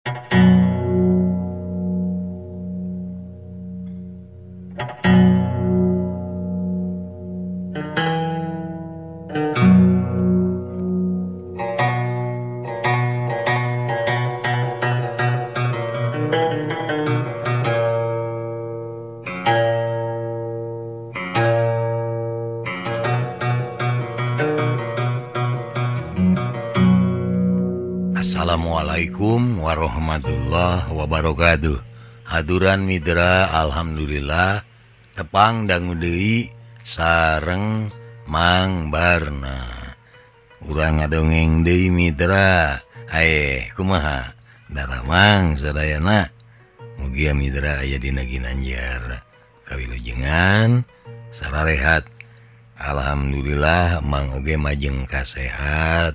Assalamualaikum warahmatullahi wabarakatuh. Haduran mitra, alhamdulillah tepang dangu deui sareng Mang Barna. Urang ngadongeng deui mitra. Ae kumaha daramang sadayana. Mugia mitra aya dina ginanjar kawilujengan sararehat. Alhamdulillah Mang oge majeng kasehat.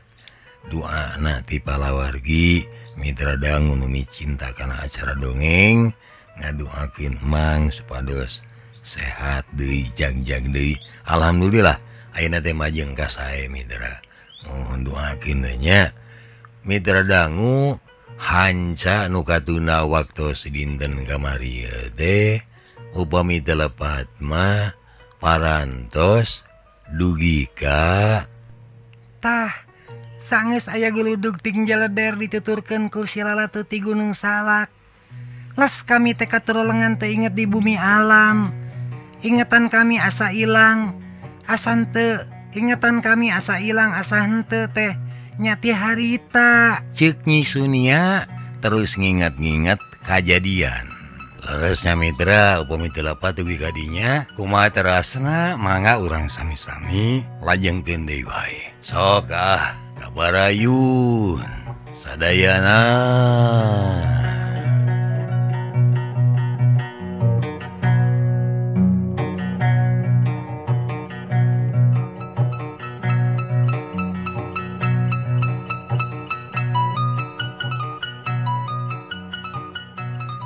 Doana ti palawargi mitra dangu nu micinta kana acara dongeng ngadoakeun Mang supados sehat deui jagjag deui. Alhamdulillah ayeuna teh majeng ka sae mitra. Mohon doakeun we nya. Mitra dangu hanca nu katuna waktos dinten kamari teh upami teu lepat mah parantos dugi ka tah sangeus aya guludug ting jaleder dituturkeun ku si lalatu ti Gunung Salak. Les kami teh katurulengan teu inget di bumi alam. Ingetan kami asa ilang, asa henteu. Ingetan kami asa ilang, asa henteu teh nya ti harita. Ceuk Nyi Sunia terus nginget-nginget kajadian. Leresnya mitra upami teu lepat dugi ka dinya kumaha terasna mangga urang sami-sami lajengkeun deui wae. Sok ah kabarayun sadayana.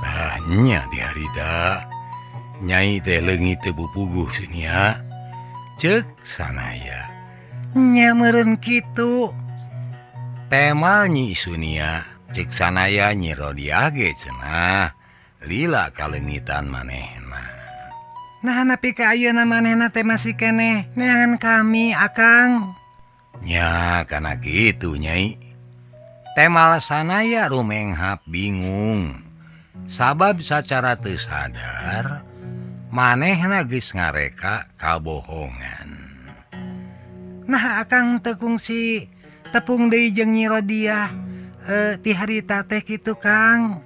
Tah nya di harita nyai teh leungit teu puguh Sunia. Ceuk sanaya nya meureun kitu. Temal Nyi Sunia ceuk sanaya Nyi Rodiah ge cenah lila kaleungitan manehna. Nah nepi ka ayeuna manehna teh masih keneh neangan kami akang. Nya kana kitu nyai. Temal sanaya rumenghap bingung. Sabab sacara teu sadar manehna geus ngareka kabohongan. Nah akang teu kungsi tepung deui jeung Nyi Rodiah ti harita teh kitu Kang.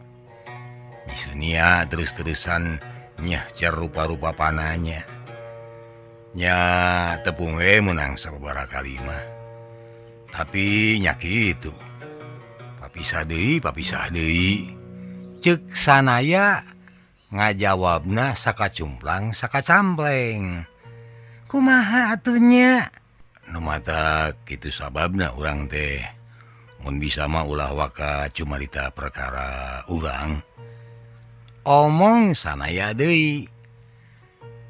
Nyi Sunia terus-terusan nyah rupa-rupa pananya. Nya tepung we meunang sababaraha kali mah. Tapi nya kitu. Papisah deui, papisah deui. Ceuk sanaya ngajawabna sakacumplang sakacampleng. Kumaha atuh nya? Nu mata kitu sababna urang teh mun bisa mah ulah waka cumarita perkara urang. Omong sanaya deui.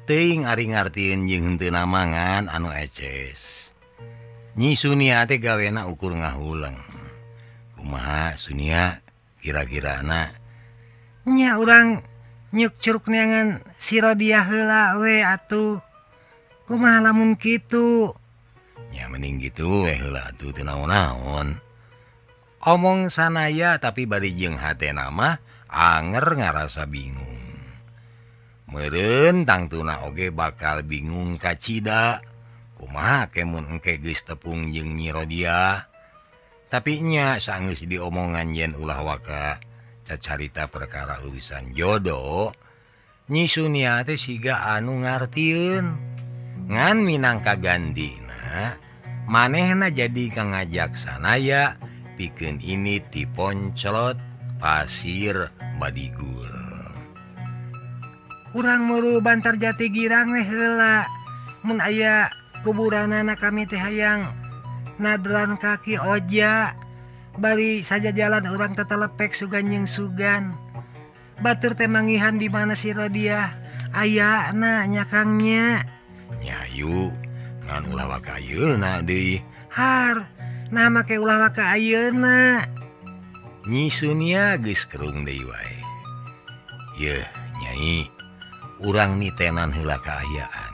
Teuing ari ngartieun jeung henteu namangan anu eces. Nyi Sunia teh gawena ukur ngahuleng. Kumaha Sunia kira-kirana? Nya urang nyuk curug neangan si Rodiah heula we atuh. Kumaha lamun kitu? Nya mending gitu we heula atuh teu naon-naon. Omong sanaya tapi bari jeung hatena mah anger ngarasa bingung. Meureun tangtuna oge bakal bingung kacida. Kumaha ke mun engke geus tepung jeung Nyi Rodiah. Tapi nya saenggeus diomongan yen ulah waka cacarita perkara urusan jodoh, Nyi Sunia teh siga anu ngartieun. Ngan minangka gandina manehna jadi ngajak sanaya pikeun ini diponcelot pasir badigul. Urang muru Bantar Jati Girang we heula. Mun aya kuburanana kami teh hayang nadran kaki oja. Bari saja jalan urang tetelepek sugan jeung sugan. Batur teh mangihan di mana si Rodiah ayana nya Kang nya. Nyayu ngan ulah waka ayeuna deui. Har, nah make ulah waka ayeuna. Nyi Sunia geus kerung deui wae. Yeuh Nyai, urang nitenan heula kaayaan.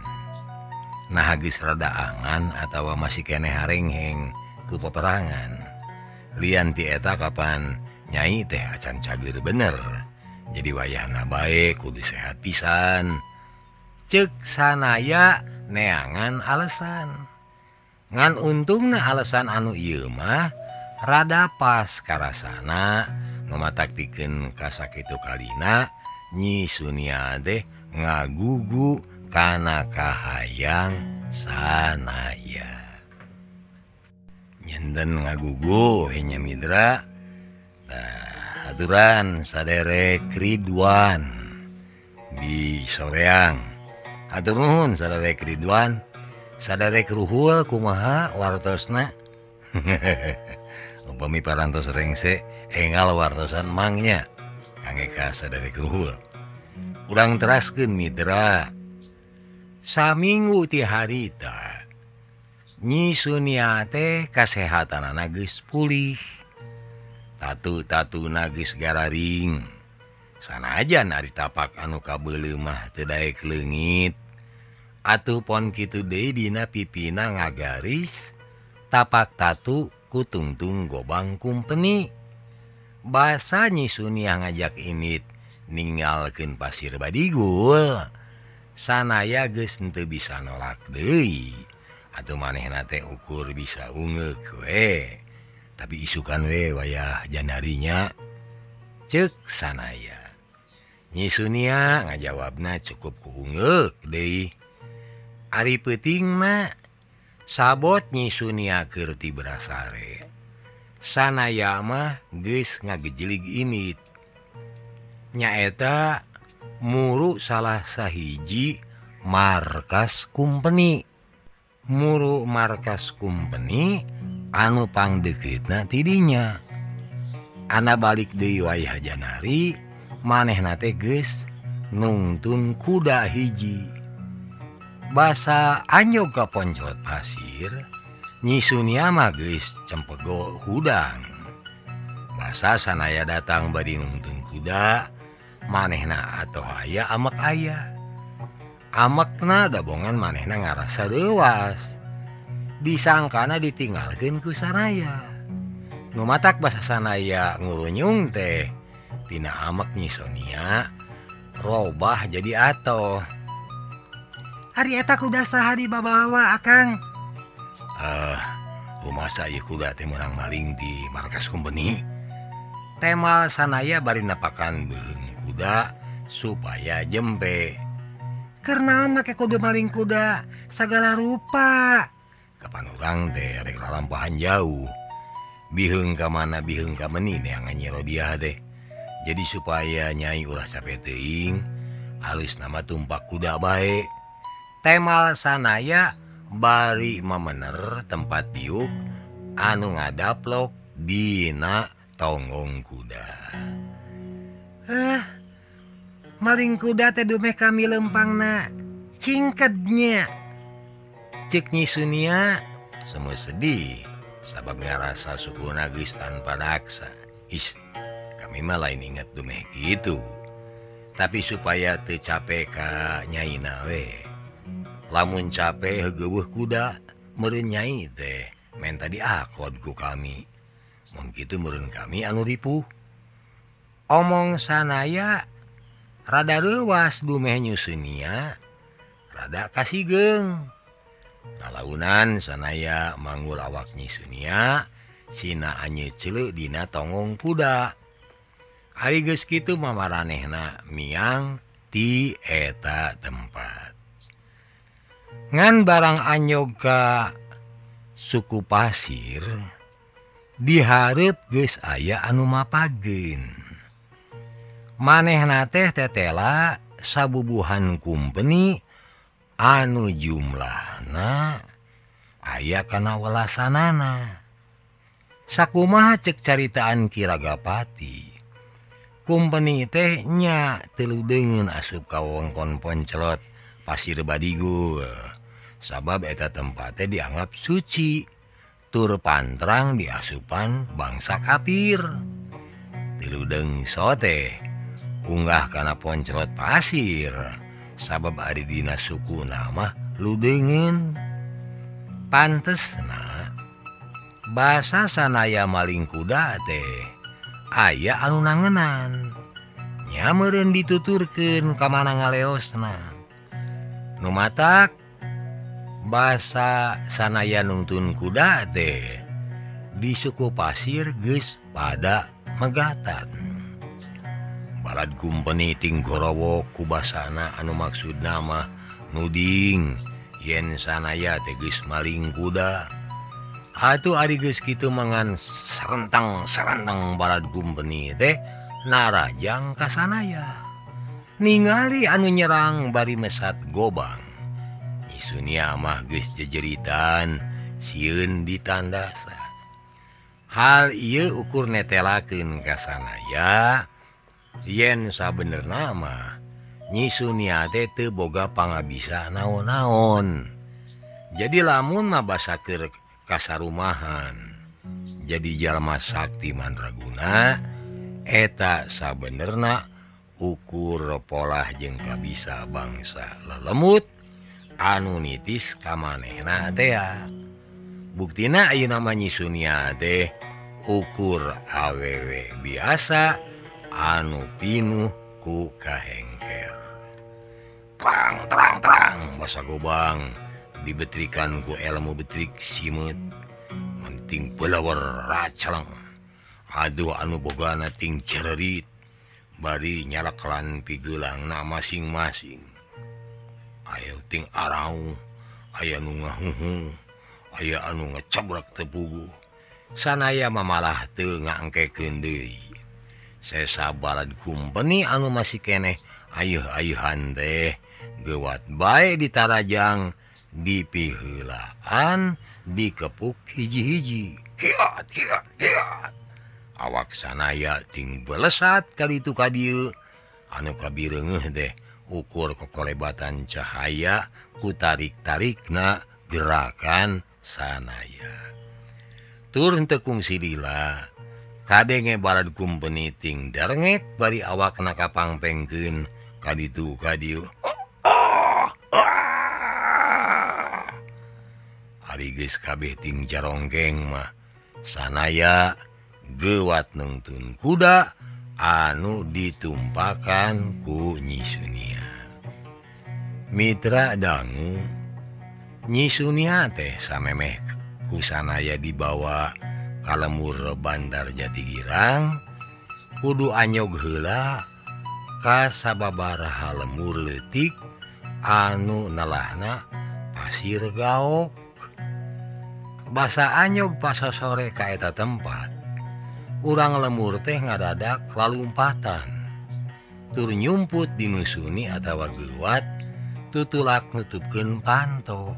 Nah geus rada angan atawa masih keneh harengheng ku peperangan. Lian ti eta kapan Nyai teh acan cager bener. Jadi wayahna bae kudu sehat pisan. Ceuk Sanaya neangan alasan. Ngan untungna alasan anu ieu mah rada pas karasana nu matak pikeun ka sakitu kalina Nyi Sunia teh ngagugu kana kahayang Sanaya. Nyenden ngagugu nya Midra. Tah aturan saderek Ridwan di Soreang. Hatur nuhun saderek Ridwan. Saderek Ruhul kumaha wartosna? Upami parantos rengse engal wartosan mangnya kangge ka saderek Ruhul. Urang teraskeun Mitra. Saminggu ti harita Nyi Sunia teh kasehatanana geus pulih. Tatu-tatuna geus gararing. Sanajan ari tapak anu kabeuleuh mah teu daek leungit. Atuh pon kitu deui dina pipina ngagaris tapak tatu ku tungtung gobang kumpeni. Basa Nyi Sunia ngajak init ninggalkeun pasir Badigul. Sanaya geus henteu bisa nolak deui. Atuh manehna teh ukur bisa ungeuk we. Tapi isukan we wayah janarinya. Ceuk Sanaya. Nyi Sunia ngajawabna cukup ku ungeuk deui. Ari peuting mah sabot Nyi Sunia keur ti Brasare. Sanaya mah geus ngagejelig init. Nyaeta muru salah sahiji markas kumpeni. Muru markas kumpeni anu pangdeukitna ti dinya. Ana balik deui wayah janari manehna teh geus nungtun kuda hiji. Basa anjog ka ponclot pasir, Nyi Sunia mah geus cempego hudang. Basa Sanaya datang bari nungtun kuda, manehna atoh aya amek aya. Amekna dabongan manehna ngarasa reuwas. Disangkana ditinggalkeun ku Sanaya. Nu matak basa Sanaya ngurunyung teh tina amek Nyi Sunia robah jadi atoh. Ari eta kuda saha dibawa Akang? Rumasa ieu kuda teh meunang maling di markas kumpeni. Temal Sanaya bari napakan beuheung kuda supaya jempe. Keur naon make kudu maling kuda sagala rupa? Kapan urang teh rek lalampahan jauh. Biheung ka mana biheung ka meni neangan Nyi Rodiah teh. Jadi supaya Nyai ulah cape teuing, alus nama tumpak kuda bae. Temal Sanaya bari memener tempat diuk anu ngadaplok dina tonggong kuda. Maling kuda teh dumeh kami lempangna cingkednya. Cek Nyi Sunia semua sedih sabab ngarasa sukuna geus tanpa daksa. Is, kami mah lain inget dumeh kitu. Tapi supaya teu cape ka nyaina we. Lamun cape heueuh kuda meureun Nyai teh menta diakod ku kami. Mun kitu meureun kami anu ripuh. Omong Sanaya rada reuwas dumeh Nyi Sunia rada kasigeung. Lalaunan Sanaya manggul awak Nyi Sunia sina anyeut ceuleuh dina tonggong kuda. Ari geus kitu mamaranehna miang ti eta tempat. Ngan barang anyog ka suku pasir dihareup geus aya anu mapageun. Manehna teh tetela sabubuhan kumpeni anu jumlahna aya kana welasanana. Sakumaha cek caritaan Ki Ragapati, kumpeni teh nya teu deungeun asup ka wewengkon Poncelot Pasir Badigul. Sabab eta tempat teh dianggap suci tur pantrang diasupan bangsa kafir. Tilu dengso teh unggah kana poncrot pasir sabab ari dina sukuna mah ludeungeun. Pantesna basa sanaya maling kuda teh aya anu nangenan nya meureun dituturkeun ka mana ngaleosna. Nu matak basa sanaya nungtun kuda teh di suku pasir geus pada megatan. Balad kumpeni ting gorowok ku basana anu maksudna mah nuding yen sanaya teh geus maling kuda. Atuh ari geus kitu mangan serentang-serentang balad kumpeni teh narajang ka sanaya. Ningali anu nyerang bari mesat gobang. Nyi Sunia mah geus jejeritan sieun ditandasa. Hal ieu ukur netelakeun ka sanaya yen sabenerna mah Nyi Sunia teh teu boga pangabisa naon-naon. Jadi lamun mah basa keur kasarumahan jadi jalma sakti mandraguna eta sabenerna ukur polah jeung kabisa bangsa lelemut anu nitis ka manehna tea. Buktina ayeuna mah Nyi Sunia teh ukur awewe biasa anu pinuh ku kahengker. Trang trang trang basa gobang dibetrikan ku elmu betrik simeut menting pelawar racaleng. Aduh anu bogana ting cererit bari nyalaklan pigeulangna masing-masing. Aya ting arau, aya nu ngahuhu, aya anu ngecabrak tepugu. Sanaya mamalah teu ngangkekeun deui. Sesa balad kumpeni anu masih keneh ayeuh-ayeuhan teh geuwat bae ditarajang dipiheulaan dikepuk hiji-hiji. Hiat hiat hiat. Awak sanaya ting belesat kalitu ka dieu anu kabireungeuh teh ukur kokolebatan cahaya ku tarik-tarikna gerakan sanaya. Tur henteu kungsi lila kadenge balad kumpeni ting darengek bari awakna kapangpengkeun ka ditu ka dieu. Ari geus kabeh ting jarongkeng mah sanaya geuwat nungtun kuda anu ditumpakan ku Nyi Sunia. Mitra dangu Nyi Sunia teh samemeh ku sanaya dibawa ka lemur Bandar Jatigirang kudu anyog heula ka sababaraha lemur leutik anu nelahna pasir gaok. Basa anyog pasosore ka eta tempat urang lemur teh ngadadak lalumpatan tur nyumput dinusuni atawa geuwat tutulak nutupkeun panto.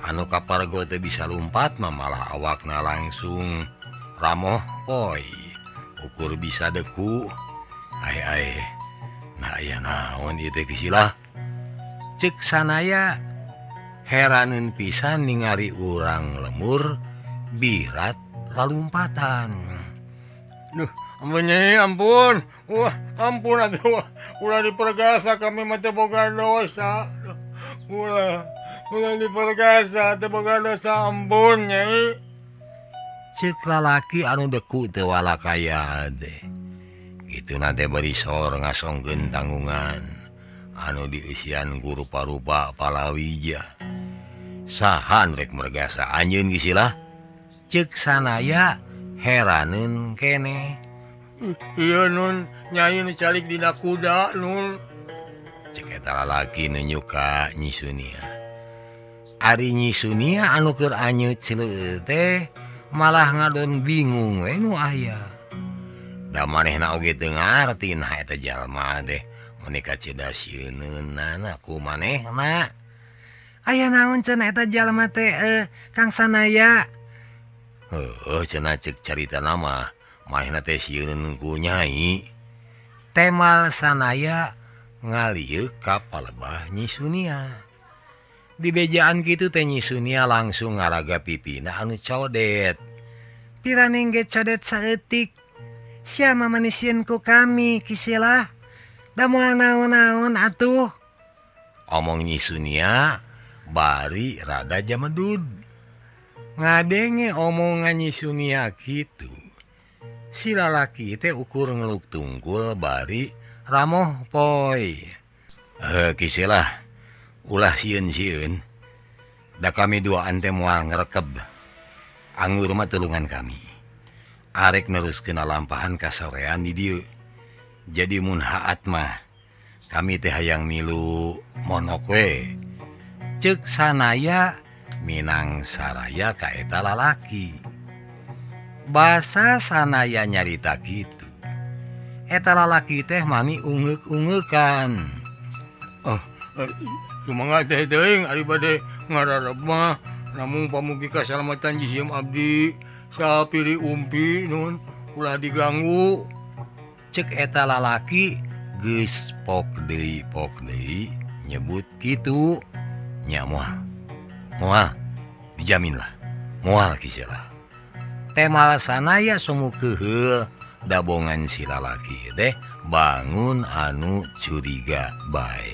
Anu kapargo teh bisa lumpat mah malah awakna langsung ramoh poy ukur bisa deku. Ae ae nah aya naon ieu teh kisilah. Ceuk sanaya heraneun pisan ningali urang lemur birat lalumpatan. Duh, ampun Nyai, ampun. Wah, ampun atuh. Ulah dipergasa kami mah teu boga dosa. Ulah, ulah dipergasa teu boga dosa, ampun Nyai. Ceuk lalaki anu deku teu walakaya teh. Kituna teh bari sor ngasongkeun tanggungan anu dieusian ku rupa-rupa palawija. Saha rek mergasa anjeun gisilah? Ceuk sanaya heraneun keneh. Ieu nun, Nyai nu calik dina kuda nun. Ceuk eta lalaki nunjuk ka Nyi Sunia. Ari Nyi Sunia anu keur anyut celeuh teh malah ngadon bingung we nu aya. Da manehna oge teu ngarti nah eta jalma teh meuni kacida sieuneunana ku manehna. Aya naon cenah eta jalma teh Kang Sanaya? Heuh cenah ceuk caritana mah manehna teh sieuneun ku Nyai. Temal sanaya ngalieuk ka palebah Nyi Sunia. Di bejaan kitu teh Nyi Sunia langsung ngaraga pipina anu codet. Piraning ge codet saeutik. Sia mah manisieun ku kami kisilah. Da moal naon-naon atuh. Omong Nyi Sunia bari rada jamedud. Ngadenge omongan Nyi Sunia kitu. Si lalaki teh ukur ngeluk tungkul bari ramoh poy. Kisilah ulah sieun-sieun. Da kami duaan teh moal ngrekeb. Anggur mah tulungan kami. Arek neruskeun lampahan kasorean di dieu. Jadi mun haat mah kami teh hayang milu monok we. Ceuk sanaya minang saraya ka eta lalaki. Basa sanaya nyarita kitu. Eta lalaki teh mani ungeuk-ungeukan. Oh, sumangga teh teuing ari bade ngararep mah namung pamugi kasalamatan jisim abdi sapiri umpi nun ulah diganggu. Cek eta lalaki geus pok deui nyebut kitu. Nya moal. Moal dijamin lah. Moal kisilah. Temal sanaya sumu keuheul dabongan si lalaki teh bangun anu curiga bae.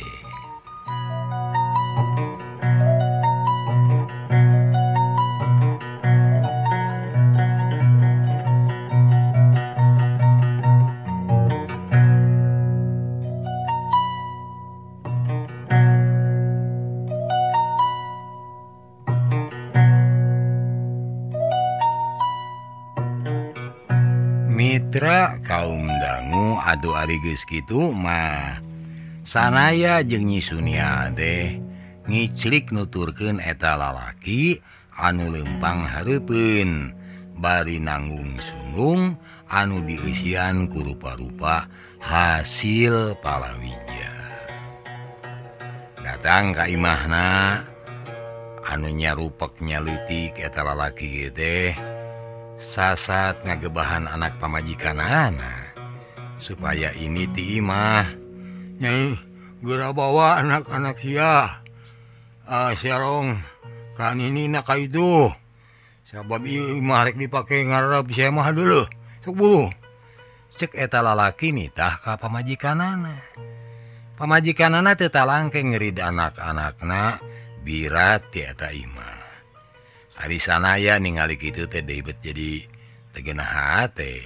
Mitra kaum dangu adu ari geus kitu mah sanaya jeung Nyi Sunia teh ngiclik nuturkeun eta lalaki anu leumpang hareupeun bari nanggung sundung anu dieusian ku rupa-rupa hasil palawija. Datang ka imahna anu nyarupek nyaleutik eta lalaki teh sasat ngagebahan anak pamajikanana supaya ini ti imah. Nyai geura bawa anak-anak sia siarong kan ini nak itu sabab ieu imah rek dipake ngarep sia mah dulu sok buru. Cek eta lalaki nitah ka pamajikanana. Pamajikanana teu talangke ngerid anak-anakna birat ti eta imah. Ari sanaya ningali kitu teh deubet jadi teu geunah hate.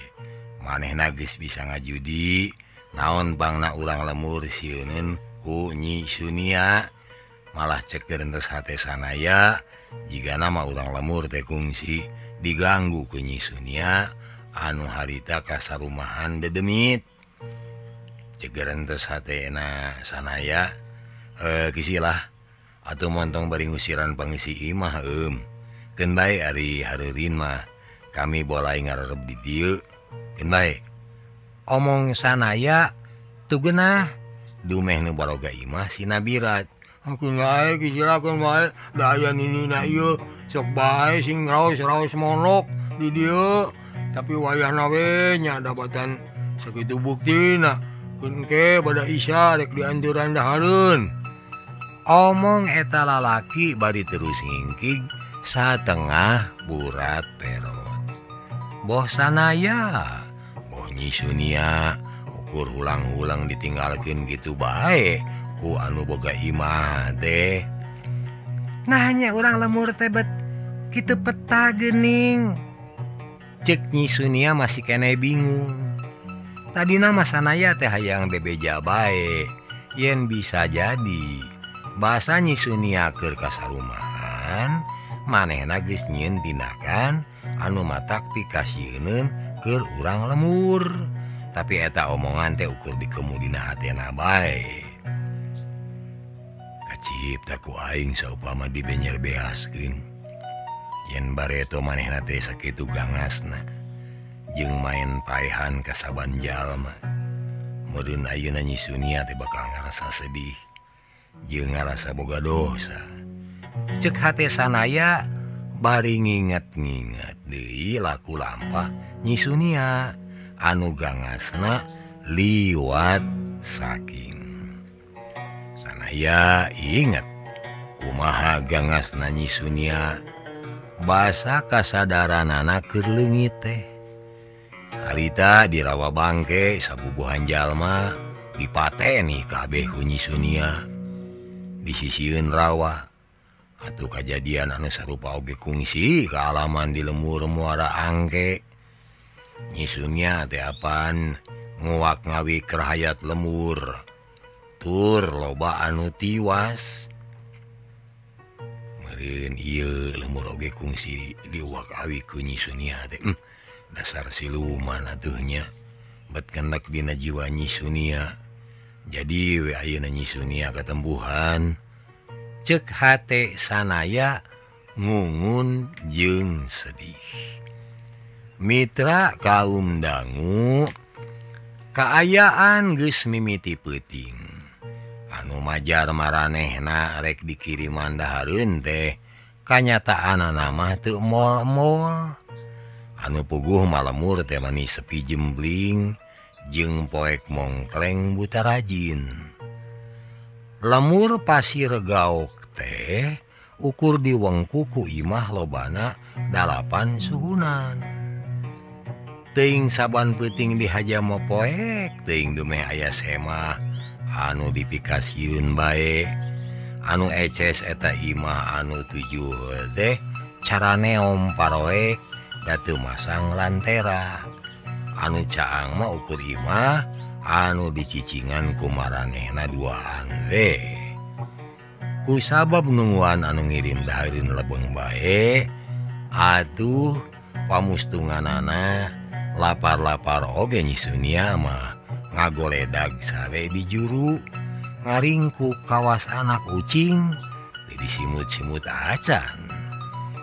Manehna geus bisa ngajudi naon bangna urang lemur sieuneun ku Nyi Sunia. Malah cek gerentes hate sanaya jigana mah urang lemur teh kungsi diganggu ku Nyi Sunia anu harita kasarumahan dedemit. Cek gerentes hatena sanaya kisilah atuh montong bari ngusiran pangisi imah Keun bae ari hareureun mah kami bolai ngarerep di dieu. Keun bae. Omong sanaya teu geunah dumeh nu baroga imah si Nabirat. Keun bae kisilah keun bae da aya ninina ieu sok bae sing raos-raos monok di dieu tapi wayahna we nya dabatan sakitu buktina keun ke bada isya rek dianturan dahareun. Omong eta lalaki bari terus ngingkig satengah burat perot. Boh sanaya, boh Nyi Sunia ukur hulang-hulang ditinggalkeun kitu bae ku anu boga imah teh. Nah nya urang lemur teh bet kitu peta geuning. Cek Nyi Sunia masih keneh bingung. Tadina mah sanaya teh hayang bebeja bae yen bisa jadi basa Nyi Sunia keur kasarumahan manehna geus nyieun tindakan anu matak pikasieun keur urang lemur. Tapi eta omongan teh ukur dikemudina hatena bae. Kacipta ku aing saupama dibenyer beaskeun. Yen bareto manehna teh sakitu gangasna jeung main paehan ka saban jalma. Meureun ayeuna Nyi Sunia teh bakal ngarasa sedih jeung ngarasa boga dosa. Cek hate sanaya bari nginget-nginget deui laku lampah Nyi Sunia anu gangasna liwat saking. Sanaya inget kumaha gangasna Nyi Sunia basa kasadaranana keur leungit teh. Harita di Rawa Bangke sabubuhan jalma dipateni kabeh ku Nyi Sunia. Di sisieun rawa atuh kajadian anu sarupa oge kungsi kaalaman di lemur Muara Angke. Nyi Sunia teh apan nguak ngawi kerahayat lemur tur loba anu tiwas. Meureun ieu lemur oge kungsi diwak awi ku Nyi Sunia teh. Dasar siluman atuhnya bet kendak dina jiwa Nyi Sunia. Jadi we ayeuna Nyi Sunia katembuhan. Cek hate sanaya ngungun jeung sedih. Mitra kaum dangu kaayaan geus mimiti peuting. Anu majar maranehna rek dikiriman dahareun teh kanyataanana mah teu mol-mol. Anu puguh malemur teh mani sepi jembling jeung poek mongkleng buta rajin. Lemur pasir gaok teh ukur diwengku ku imah lobana 8 suhunan. Teuing saban peuting dihaja mopoek teuing dumeh aya semah anu dipikasieun bae. Anu eces eta imah anu 7 teh caraneom paroek da teu masang lantera. Anu caang mah ukur imah anu dicicingan ku maranehna duaan we. Ku sabab nungguan anu ngirim dahareun lebeng bae, atuh pamustunganana lapar-lapar oge Nyi Sunia mah ngagoledag sare di juru ngaringkuk kawas anak ucing teu disimut-simut acan.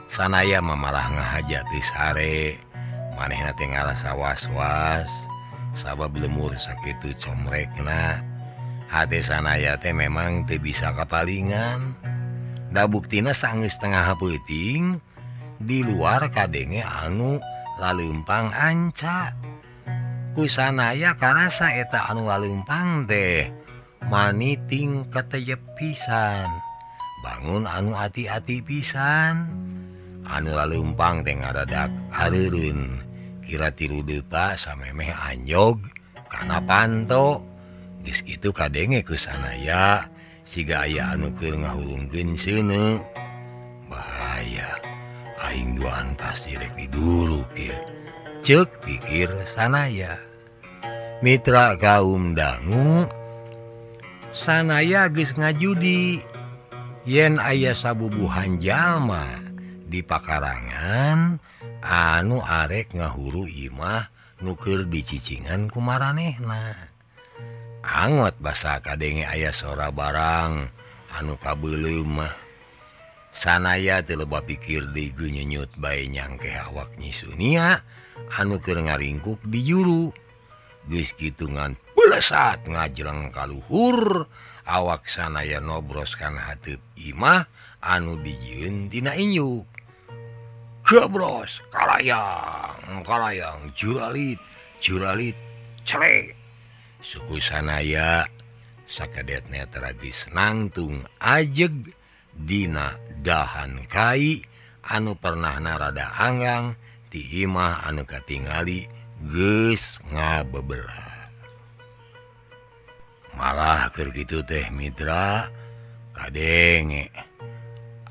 Sanaya mah malah ngahaja teu sare, manehna teh ngarasa was-was sabab lemur sakitu comrekna. Hate sanaya teh memang teu bisa kapalingan. Da buktina sanggeus tengah peuting di luar kadenge anu laleumpang anca. Ku sanaya karasa eta anu laleumpang teh maniting katejep pisan. Bangun anu ati-ati pisan. Anu laleumpang teh ngadadak areureun kira 3 depa samemeh anjog kana panto. Geus kitu kadenge ku sanaya siga aya anu keur ngahurungkeun seuneu. Bahaya, aing duaan pasti rek diduruk ieu. Ceuk pikir sanaya. Mitra kaum dangu sanaya geus ngajudi yen aya sabubuhan jalma di pakarangan anu arek ngahuru imah nu keur dicicingan ku maranehna. Angot basa kadenge aya sora barang anu kabeuleum mah. Sanaya teu loba pikir deui geunyenyut bae nyangkeh awak Nyi Sunia anu keur ngaringkuk di juru. Geus kitu ngan pelesat ngajleng ka luhur awak sanaya nobros kana hateup imah anu dijieun tina inyuk. Gebros kalayang kalayang juralit juralit celek. Suku sanaya sakedetna tragis nangtung ajeg dina dahan kai anu pernahna rada anggang ti imah anu katingali geus ngabebelah. Malah keur kitu teh mitra kadenge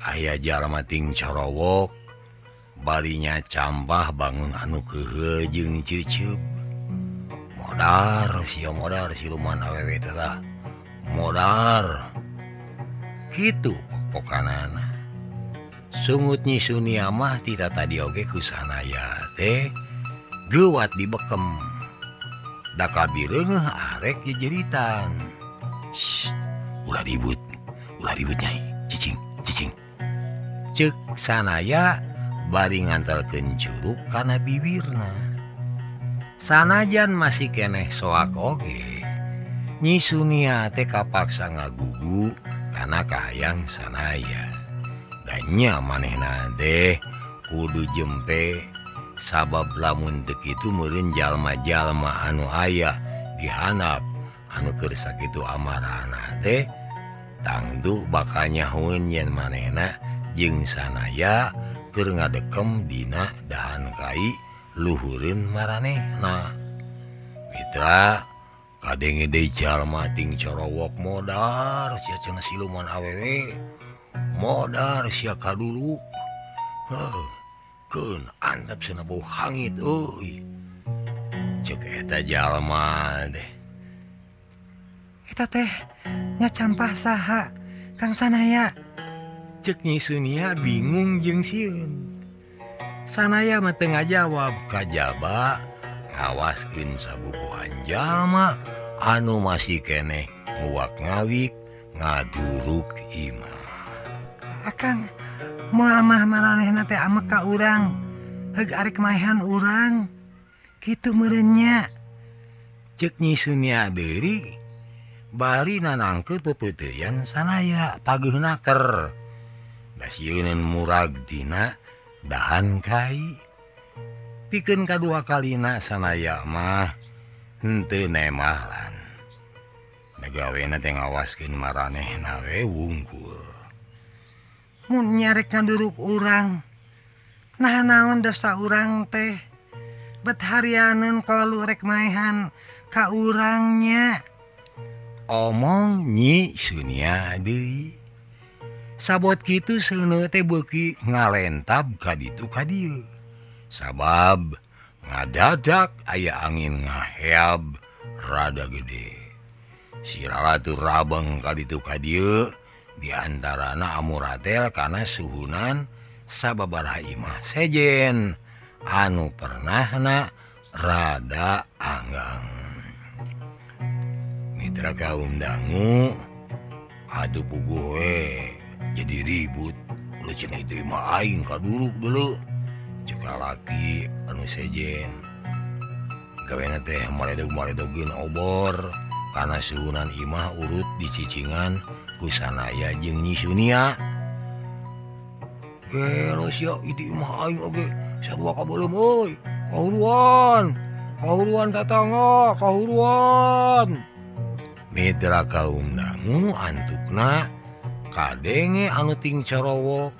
aya jalma ting corowok barinya campah bangun anu keuheul jeung ceuceup. Modar sia modar siluman awewe teh tah. Modar. Kitu pok-pokanana. Sungut Nyi Sunia mah ti tadi oge ku sanaya teh geuwat dibekem. Da kabireungeuh arek jejeritan. Shh, ulah ribut nyai, cicing, cicing. Ceuk sanaya bari ngantelkeun curug kana bibirna. Sanajan masih keneh soak oge, Nyi Sunia teh kapaksa ngagugu kana kahayang sanaya. Da nya manehna teh kudu jempe sabab lamun teu kitu meureun jalma-jalma anu aya di handap anu keur sakitu amarahna teh tangtu bakal nyahoeun yen manehna jeung sanaya keur ngadekem dina dahan kai luhureun maranehna. Mitra kadenge deui jalma ting corowok modar sia cenah siluman awewe modar sia kaduluk. Heuh, keun antep cenah bau hangit euy. Cek eta jalma teh. Eta teh ngacampah saha Kang Sanaya? Cek Nyi Sunia bingung jeung sieun. Sanaya mah teu ngajawab kajaba ngawaskeun sabubuhan jalma anu masih keneh nguwak ngawik ngaduruk imah. Akang moal mah maranehna teh amek ka urang, heug arek maehan urang. Kitu meureun nya. Cek Nyi Sunia deui bari nanangkeut pepeuteyan Sanaya pageuh naker. Da sieuneun murag tina dahan kai. Pikeun kadua kalina Sanaya mah henteu nemalan. Da gawena teh ngawaskeun maranehna we wungkul. Mun nyarek nganduruk urang, nah naon dosa urang teh? Bet harianeun kalu rek maehan ka urangnya. Omong Nyi Sunia deui. Sabot kitu seuneu teh beuki ngalentab ka ditu ka dieu. Sabab ngadadak aya angin ngaheab rada gede. Si Ratu rabeng ka ditu ka dieu diantarana amuratel kana suhunan sababaraha imah sejen anu pernahna rada anggang. Mitra kaum dangu aduh puguh we jadi ribut. Lu cenah itu imah aing kaduruk dulu. Cek lalaki anu sejen gawena teh maledog-maledogeun obor kana suhunan imah urut dicicingan ku Sanaya jeung Nyi Sunia. Gelo sia itu imah aing oge sarua kabeuleum euy. Kahuruan, kahuruan tatangga, kahuruan. Mitra kaum dangu antukna kadenge anu ting corowok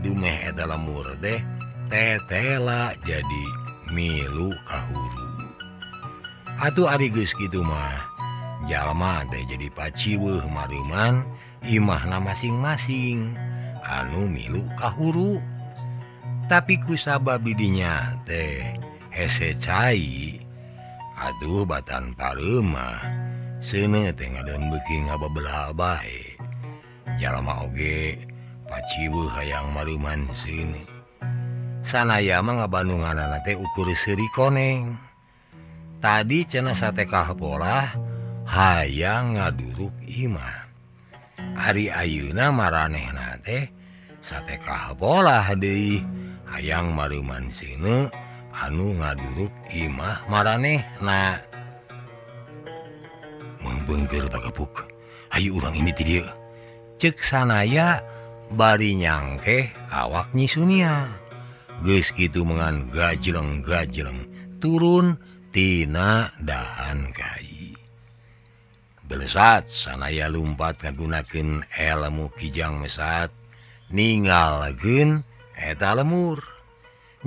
dumeh eta lemur teh tetela jadi milu kahuru. Atuh ari geus kitu mah jalma teh jadi paciweuh mareuman imahna masing-masing anu milu kahuru. Tapi kusabab didinya teh hese cai aduh batan pareumah seuneu teh ngadeun beuki ngababelah bae. Jalma oge paciweuh hayang mareuman seuneu. Sanaya mah ngabandunganana teh ukur seuri koneng. Tadi cenah satekah polah hayang ngaduruk imah. Ari ayeuna maranehna teh satekah polah deui hayang mareuman seuneu anu ngaduruk imah maranehna. Meungbeungkeur pakapuk. Hayu urang ini ti dieu. Cek Sanaya bari nyangkeh awak Nyi Sunia. Geus kitu mengan gajleng-gajleng turun tina dahan kai. Belesat Sanaya lumpat ngagunakeun elmu kijang mesat ninggalkeun eta lemur.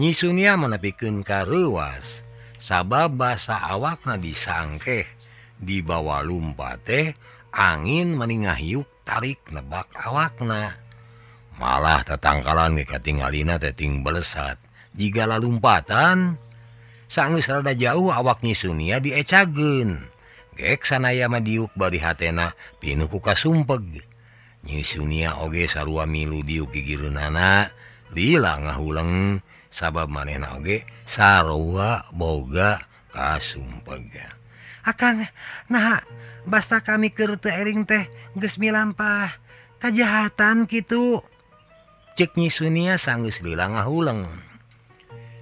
Nyi Sunia manepikeun ka reuwas sabab basa awakna disangkeh dibawa lumpat teh angin meningahyuk tarik nebak awakna. Malah tatangkalan ge katingalina teh ting belesat jiga lalumpatan. Sanggeus rada jauh awak Nyi Sunia diecageun. Gek Sanaya mah diuk bari hatena pinuh ku kasumpeg. Nyi Sunia oge sarua milu diuk gigireunana lila ngahuleng sabab manehna oge sarua boga kasumpeg. Akang naha basa kami keur teu ering teh geus milampah kajahatan kitu. Cek Nyi Sunia sanggeus lila ngahuleng.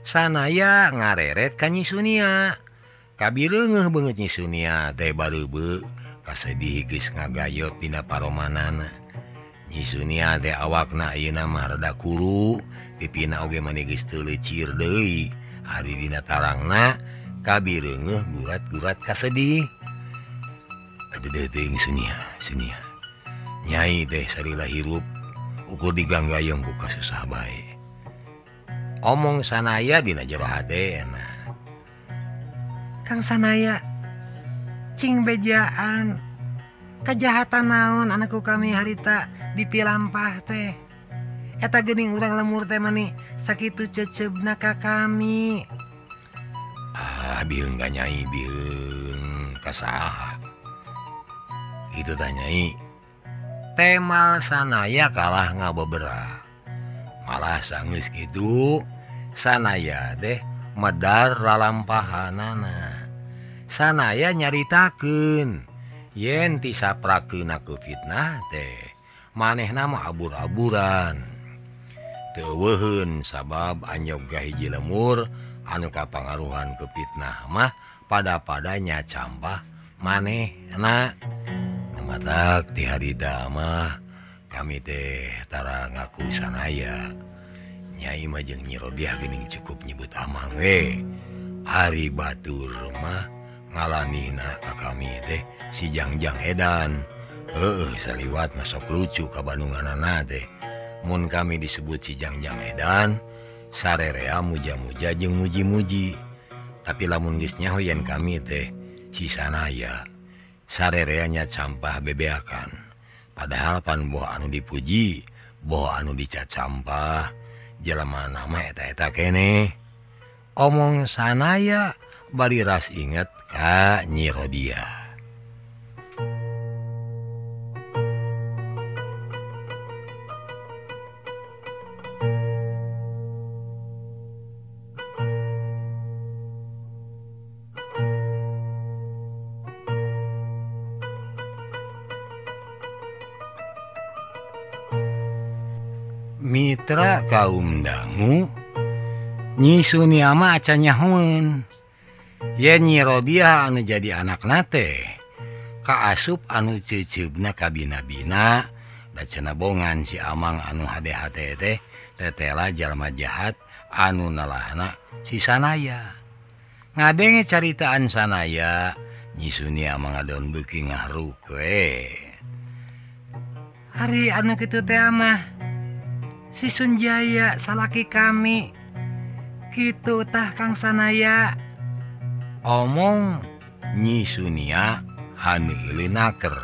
Sanaya ngareret ka Nyi Sunia. Kabireungeuh beungeut Nyi Sunia teh bareubeu kasedih geus ngagayot dina paromanana. Nyi Sunia teh awakna ayeuna mah rada kuru, pipina oge mani geus teu leucir deui. Ari dina tarangna kabireungeuh gurat-gurat kasedih. Aduh teuing Sunia, Sunia. Nyai teh salila hirup ukur diganggayong ku kasusah bae. Omong Sanaya dina jero hatena. Kang Sanaya cing bejaan kejahatan naon anakku kami harita dipilampah teh. Eta geuning urang lemur teh mani sakitu ceceubna ka kami. Ah bieung ka Nyai bieung ka saha. Itu tanyai. Temal Sanaya kalah ngabeberah. Malah sanggeus kitu Sanaya teh medar lalampahanana. Sanaya nyaritakeun yen tisaprakeunna ku fitnah teh manehna mah abur-aburan. Teu weuheun sabab anyoga hiji lemur anu kapangaruhan ku fitnah mah pada-padanya campah manehna. Matak ti harita mah kami teh tara ngaku Sanaya. Nyai mah jeung Nyi Rodiah geuning cukup nyebut amang we. Ari batur mah ngalanina ka kami teh si Jangjang edan. Heueuh saliwat masuk lucu ka bandunganana teh. Mun kami disebut si Jangjang edan, sarerea muja-muja jeung muji-muji. Tapi lamun geus nyaho yen kami teh si Sanaya, sarereanya campah bebeakan. Padahal pan boh anu dipuji, boh anu dicacampah, jelema nama eta-eta keneh. Omong Sanaya bari ras inget ka Nyi Rodiah. Mitra kaum dangu Nyi Sunia mah acan nyahoeun yen Nyi Rodiah anu jadi anakna teh kaasup anu ceuceubna kabina-bina da cenah bongan si amang anu hade-hade teh tetela jalma jahat anu nalahna si Sanaya. Ngadenge caritaan Sanaya, Nyi Sunia mah ngadon beuki ngahruk we. Ari anu kitu teh mah si Sunjaya salaki kami kitu tah Kang Sanaya. Omong Nyi Sunia haneuleuh naker.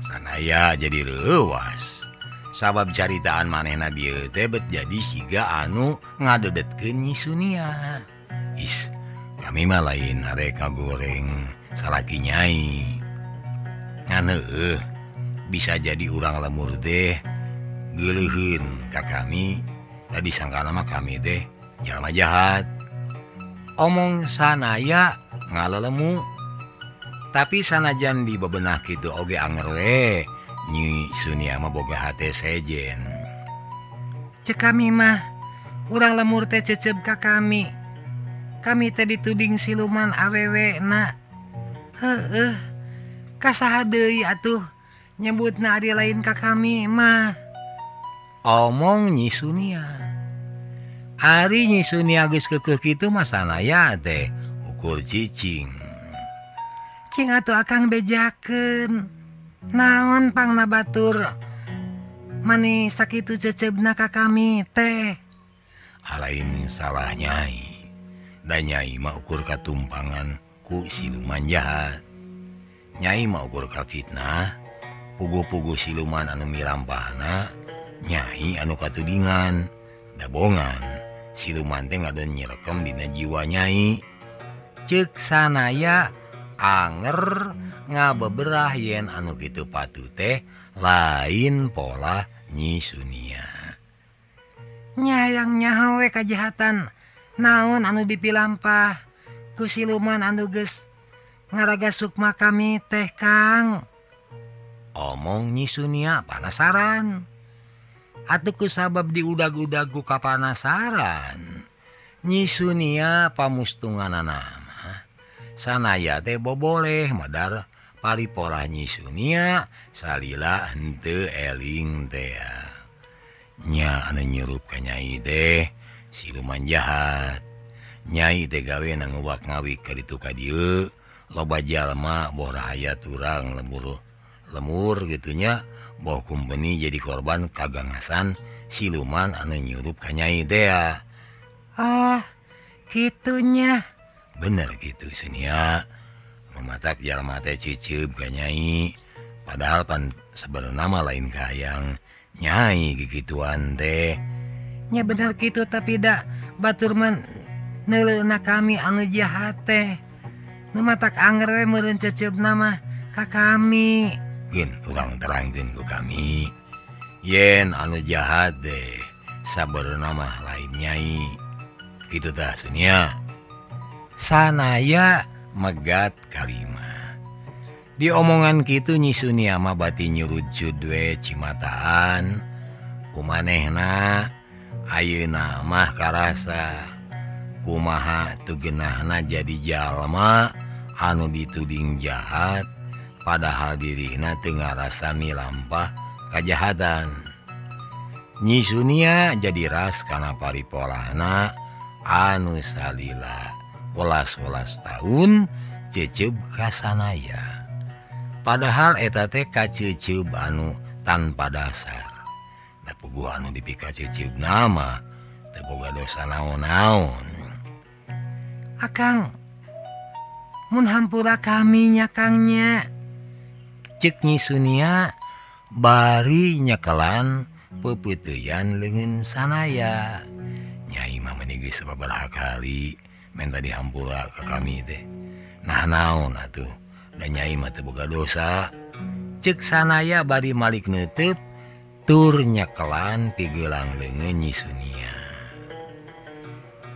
Sanaya jadi leuwas sabab caritaan manehna bieu teh bet jadi siga anu ngadedetkeun Nyi Sunia. Is kami mah lain arek ngagoreng salaki Nyai. Ngan heueuh bisa jadi urang lemur teh geuleuheun ka kami, tadi sangkana mah kami teh jalma jahat. Omong Sanaya ngalelemu. Tapi sanajan dibebenah kitu oge anger we, Nyi Sunia mah boga hate sejen. Cek kami mah urang lemur teh ceceub ka kami. Kami teh dituding siluman awewe na. Heueuh, ka saha deui atuh nyebutna ari lain ka kami mah. Omong Nyi Sunia. Ari Nyi Sunia geus keukeuh kitu mah Sanaya teh ukur cicing. Cing atuh akang bejakeun. Naon pangna batur mani sakitu ceceubna ka kami teh. Alain salah Nyai. Da Nyai mah ukur katumpangan ku siluman jahat. Nyai mah ukur ka fitnah, puguh-puguh siluman anu milampahna Nyai anu katudingan, dabongan siluman teh ngadon nyirekem dina jiwa Nyai. Ceuk Sanaya anger ngabeberah yen anu kitu patu teh lain pola Nyi Sunia. Nyayang nyaho we kajahatan naon anu dipilampah ku siluman anu geus ngaraga sukma kami teh Kang. Omong Nyi Sunia panasaran. Atuh ku sabab diudag-udag ku kapanasaran Nyi Sunia pamustunganana mah Sanaya teh boboleh madar paripolah Nyi Sunia salila henteu eling teh. Nya anu nyurup ka Nyai teh siluman jahat. Nyai teh gawe nguwak ngawik ka ditu ka dieu, loba jalma boh rahayat urang lemur gitu nya, boh kumpeni jadi korban kagangasan siluman anu nyurup ka Nyai teh. Oh, kitunya. Bener gitu Sunia. Mematak jalma teh ciceup ka Nyai. Padahal pan sebenarnya mah lain kahayang Nyai gigituan teh. Nya bener kitu tapi da batur mah neuleuna kami anu jahat teh. Nu matak anger we meureun ceceupna mah ka kami. Geun urang terangkeun ku kami. Yen anu jahat deh sabenerna mah lain Nyai. Kitu tah Sunia. Sanaya megat kalima. Diomongan kitu Nyi Sunia mah bati nyurujud we cimataan. Kumanehna ayeuna mah karasa kumaha teu geunahna jadi jalma anu dituding jahat padahal dirina teu ngarasani lampah kajahatan. Nyi Sunia jadi ras kana paripolahna anu salila welas-welas tahun ceceup ka Sanaya. Padahal eta teh kaceceup anu tanpa dasar. Da puguh anu dipikaceceup nama teu boga dosa naon-naon. Akang, mun hampura kami nya Kang nya. Ceuk Nyi Sunia bari nyekelan peupeuteuyan leungeun Sanaya. Nyai mah meuni geus sababaraha kali menta dihampura ka kami teh. Nah naon atuh, da Nyai mah teu boga dosa. Ceuk Sanaya bari malik neuteut tur nyekelan pigelang leungeun Nyi Sunia.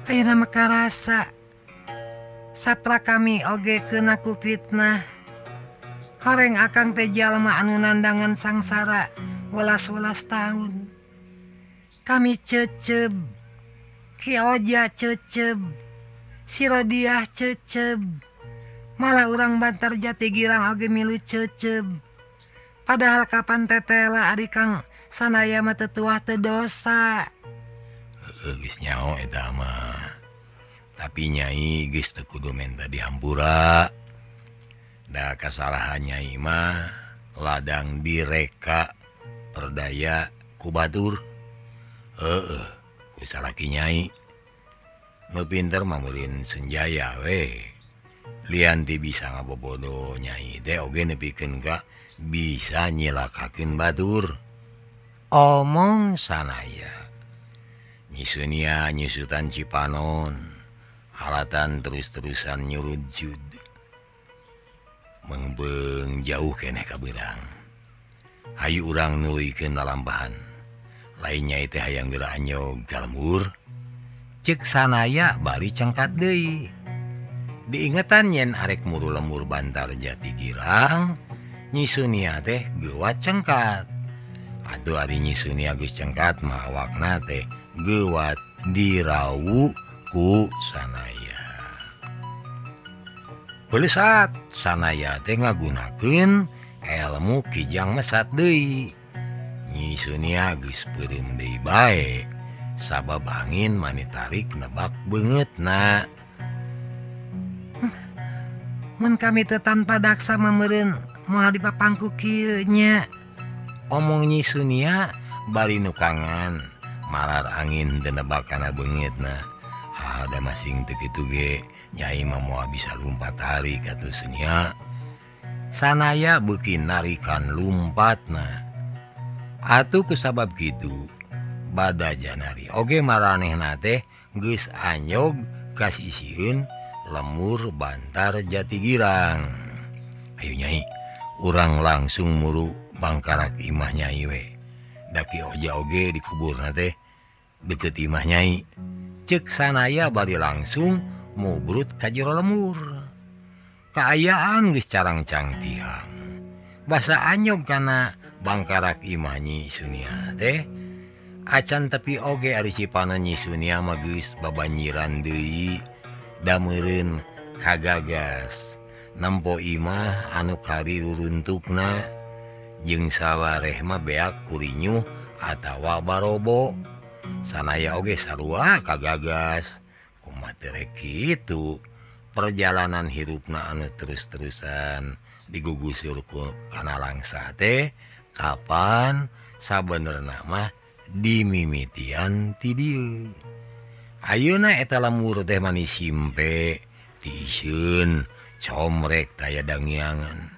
Ayeuna mah karasa sapra kami oge keuna ku fitnah. Horeng akang teh jalma anu nandangan sangsara welas-welas tahun. Kami ceceb, Ki Oja ceceb, si Rodiah ceceb, malah urang Bantar Jati Girang oge milu ceceb. Padahal kapan tetela ari Kang Sanaya mah teu tuah teu dosa. Heueuh geus nyaho eta mah. Tapi Nyai geus teu kudu menta dihampura. Da kasalahan Nyai mah ladang direka perdaya ku batur. Heueuh, ku salaki Nyai. Nu pinter mah meureun Senjaya we. Lian ti bisa ngabobodo Nyai teh oge nepikeun ka bisa nyilakakeun batur. Omong Sanaya. Nyi Sunia nyusutan Cipanon, alatan terus-terusan nyurujud. Mengbeung jauh keneh kabeurang. Hayu urang nuluykeun lalampahan. Lain Nyai teh hayang geura anyog ka lembur. Ceuk Sanaya bari cengkat deui. Diingetan yen arek muru lemur Bantar Jati Girang, Nyi Sunia teh geuwat cengkat. Atuh ari Nyi Sunia geus cengkat mah awakna teh geuwat dirawu ku Sanaya. Pelesat Sanaya teh ngagunakeun elmu kijang mesat deui. Nyi Sunia geus peureum deui bae sabab angin mani tarik nebak beungeutna. Mun kami teu tanpa daksa meureun moal dipapangku kieu nya. Omong Nyi Sunia bari nukangan malar angin teu nebak kana beungeutna. Ah, da masing teu kitu ge Nyai mah moal bisa lumpat tarik atuh Sunia. Sanaya beuki narikan lumpatna. Atuh kusabab kitu bada janari oge maranehna teh geus anyog ka sisieun lemur Bantar Jati Girang. Ayo Nyai, urang langsung muru bangkarak imah Nyai we. Da Ki Oja oge dikuburna teh deukeut imah Nyai. Ceuk Sanaya bari langsung mubrut ka jero lemur. Kaayaan geus carangcang tihang. Basa anyog kana bangkarak imah Nyi Sunia teh. Acan tepi oge ari Cipanon Nyi Sunia mah geus babanyiran deui da meureun kagagas. Nempo imah anu kari ruruntukna jeung sawareh mah beak kurinyuh atawa barobo. Sanaya oge sarua kagagas. Kumaha teh rek kitu perjalanan hirupna anu terus-terusan digugusur ku kana langsa teh kapan sabenerna mah dimimitian ti dieu. Ayeuna eta lemur teh manis simpe tiiseun comrek taya dangiangan.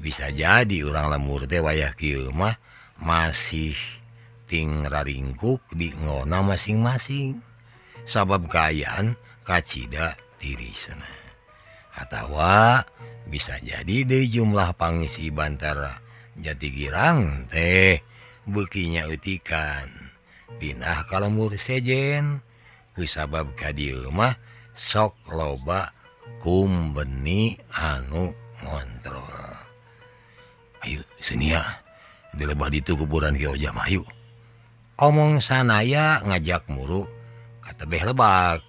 Bisa jadi urang lemur teh wayah kieu mah masih ting raringkuk di ngona masing-masing. Sabab kaayaan kacida tirisna. Atawa bisa jadi deui jumlah pangisi Bantara Jati Girang teh beukinya eutikan pindah ka lembur sejen kusabab ka dieu mah sok loba kumbeni anu ngontrol. Ayo Sunia di lebah ditu kuburan Ki Oja mah ayo. Omong sanaya ngajak muru ka tebeh lebak.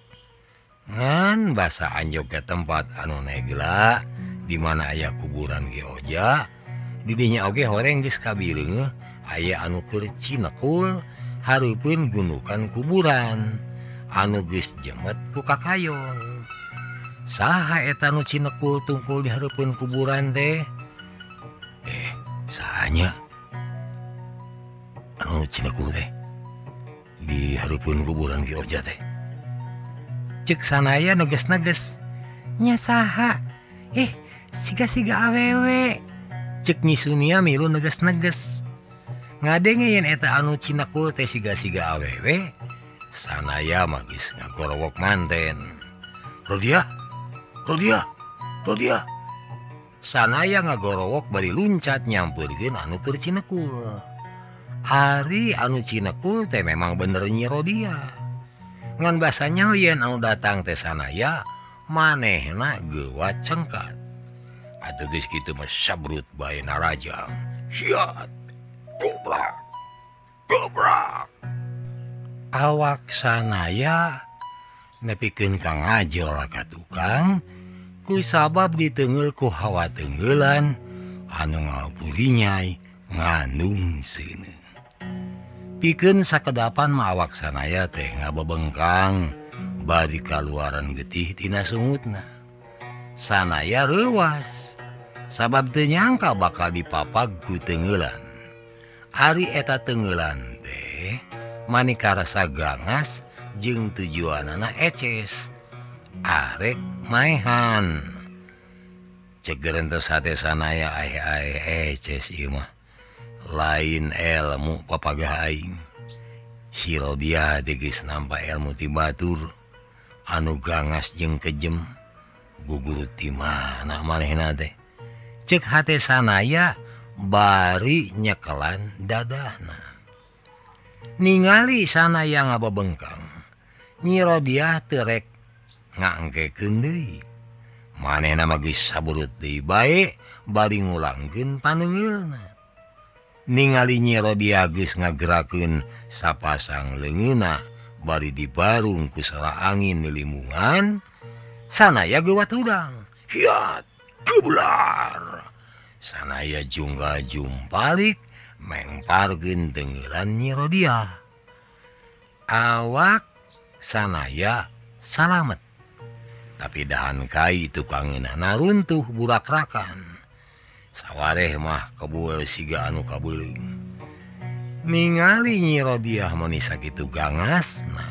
Ngan basa anjog ke tempat anu negla di mana aya kuburan Ki Oja, didinya oge horeng geus kabileungeuh aya anu keur cinekul hareupeun gundukan kuburan anu geus jemet ku kakayon. Saha eta nu cinekul tungkul di hareupeun kuburan teh? Sahanya anu cinekul teh di hareupeun kuburan Ki Oja teh? Cek sanaya neges-neges. Nya saha? Siga-siga awewe. Cek Nyi Sunia milu neges-neges. Ngadenge yen eta anu cinekul teh siga-siga awewe, sanaya mah geus ngagorowok manten. Rodia, Rodia, Rodia. Sanaya ngagorowok bari luncat nyampeurkeun anu keur cinekul. Ari anu cinekul teh memang bener Nyi Rodia. Ngan basanya yen anu datang teh sanaya manehna geuwat cengkat. Atuh geus kitu mah sabrut bae narajang. Hiat, goblak, goblak. Awak sanaya nepikeun ka ngajol ka tukang ku sabab diteunggeul ku hawa teunggelan anu ngaburinyai ngandung seuneu. Pikeun sakedapan mah awak sanaya teh ngabebengkang bari kaluaran getih tina sungutna. Sanaya reuwas sabab teu nyangka bakal dipapag ku teungeulan. Ari eta teungeulan teh mani karasa gangas jeung tujuanana eces arek maehan. Cek gerentes hate sanaya ae-ae eces ieu mah lain elmu papagah aing. Si Rodia teh geus nampa elmu ti batur anu gangas jeung kejem gugurut ti mana manehna teh. Cek hate sanaya bari nyekelan dadana. Ningali sanaya ngabebengkang, Nyi Rodiah teu rek ngangkekeun deui. Manehna mah geus saburut deui bae bari ngulangkeun paneungeulna. Ningali Nyi Rodiah geus ngagerakeun sapasang leungeunna bari dibarung ku sora angin lilimungan, sanaya geuwat hudang. Hiat, gebular. Sanaya jungga jumpalik mengparkeun teungeulan Nyi Rodiah. Awak sanaya salamet. Tapi dahan kai tukangeunana runtuh burakrakan. Sawareh mah kebul siga anu kabeuleung. Ningali Nyi Rodiah meuni sakitu gangasna,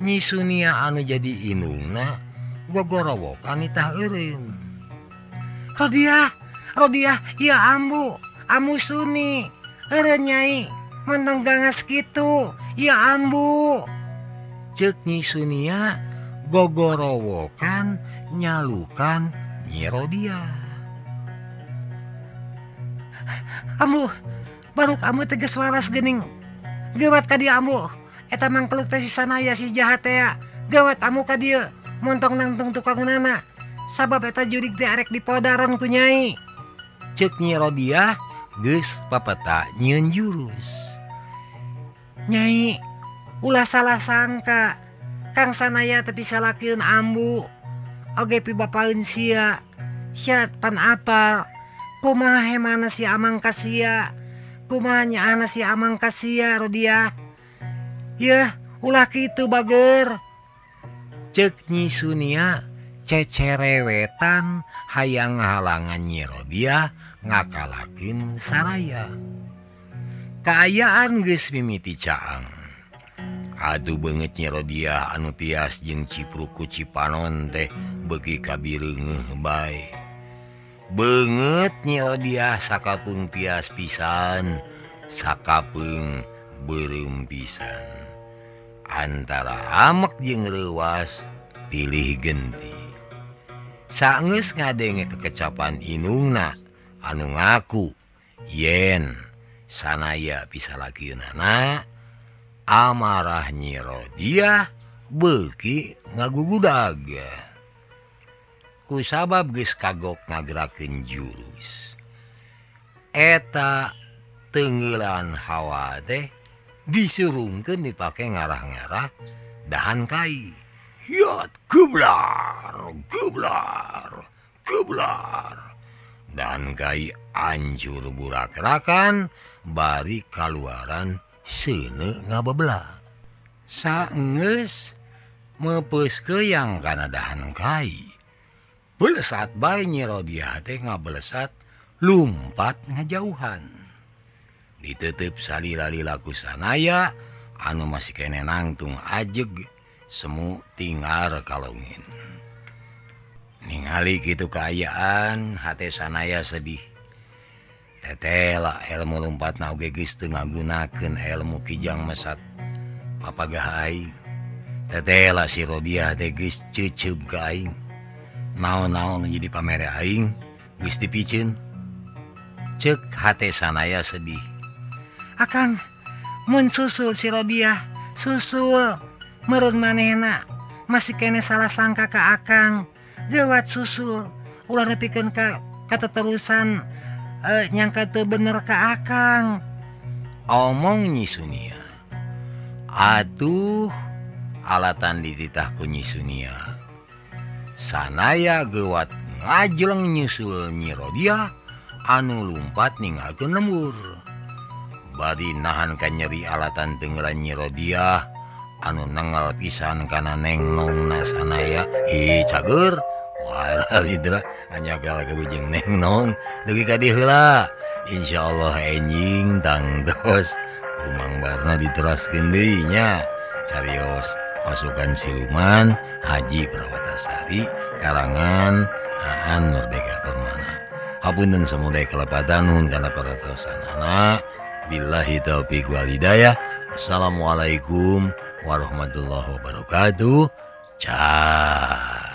Nyi Sunia anu jadi indungna gogorowokan itah eureun. Rodiah, Rodiah, ya ambu, ambu Suni, eureun nyai, mentong gangas kitu, ya ambu. Ceuk Nyi Sunia gogorowokan nyalukan Nyi Rodiah. Ambu, baruk ambu tegas waras geuning. Geuwat ka dieu ambu. Eta mangkeluk teh si sanaya si jahat teh. Geuwat ambu ka dieu, montong nangtung tukangeunana. Sabab eta jurig teh arek dipodaran ku nyai. Ceuk Nyi Rodiah geus papeta nyieun jurus. Nyai, ulah salah sangka. Kang sanaya teh pisalakieun ambu. Oge pibapaeun sia. Sia pan apal. Kumaha hemana si amang ka sia. Kumaha nyaana si amang ka sia Rodiah. Yeuh, ulah kitu bager. Ceuk Nyi Sunia cecerewetan hayang ngahalangan Nyi Rodiah ngakalakeun saraya. Kaayaan geus mimiti caang. Aduh beungeut Nyi Rodiah anu tias jeung cipruk ku Cipanon teh beuki kabireungeuh bae. Beungeut Nyi Rodiah sakapeung tias pisan, sakapeung beureum pisan. Antara amek jeung reuwas pilih genti. Saenggeus ngadenge kekecapan inungna anu ngaku yen sanaya bisa lakieunana, amarah Nyi Rodiah beuki ngagugudag. Kusabab geus kagok ngagerakeun jurus. Eta tenggelan hawa teh disurungkeun dipake ngarah-ngarah dahan kai. Hiat geblar geblar geblar. Dan kai anjur burakrakan bari kaluaran seuneu ngabebla. Saenggeus meupeus keuyang kana dahan kai. Belesat bae Nyi Rodiah teh ngabelesat lumpat ngajauhan. Diteuteup salila-lila ku sanaya anu masih keneh nangtung ajeg semu tingar kalongin. Ningali kitu kaayaan hate sanaya sedih. Tetela ilmu lumpatna oge geus teu ngagunakeun ilmu kijang mesat papagah aing. Tetela si Rodiah teh geus ceuceub ka aing. Naon-naon jadi pamere aing geus dipiceun. Ceuk hate sanaya sedih. Akang mun susul si Rodiah, susul meureun manehna masih kene salah sangka ka akang. Geuwat susul ulah nepikeun ka kateterusan nyangka teu bener ka akang. Omong Nyi Sunia. Atuh alatan dititah ku Nyi Sunia. Sanaya geuwat ngajleng nyusul Nyi Rodiah anu lumpat ninggalkeun lembur. Bari nahan ka nyeri alatan tenggelan Nyi Rodiah anu nengal pisan kana nengnongna sanaya. Ih cager. Wah, itulah hanya kalau kebujeng nengnong dugi ka dieu heula. Insyaallah enjing tangtos Kumang Barna diteraskeun deui nya. Carios pasukan siluman Haji Prawatasari karangan Aan Merdeka Permana. Hapunten samudaya kalepatan nuhun kana paratosanana. Billahi taufiq wal hidayah. Assalamualaikum warahmatullahi wabarakatuh. Ciao.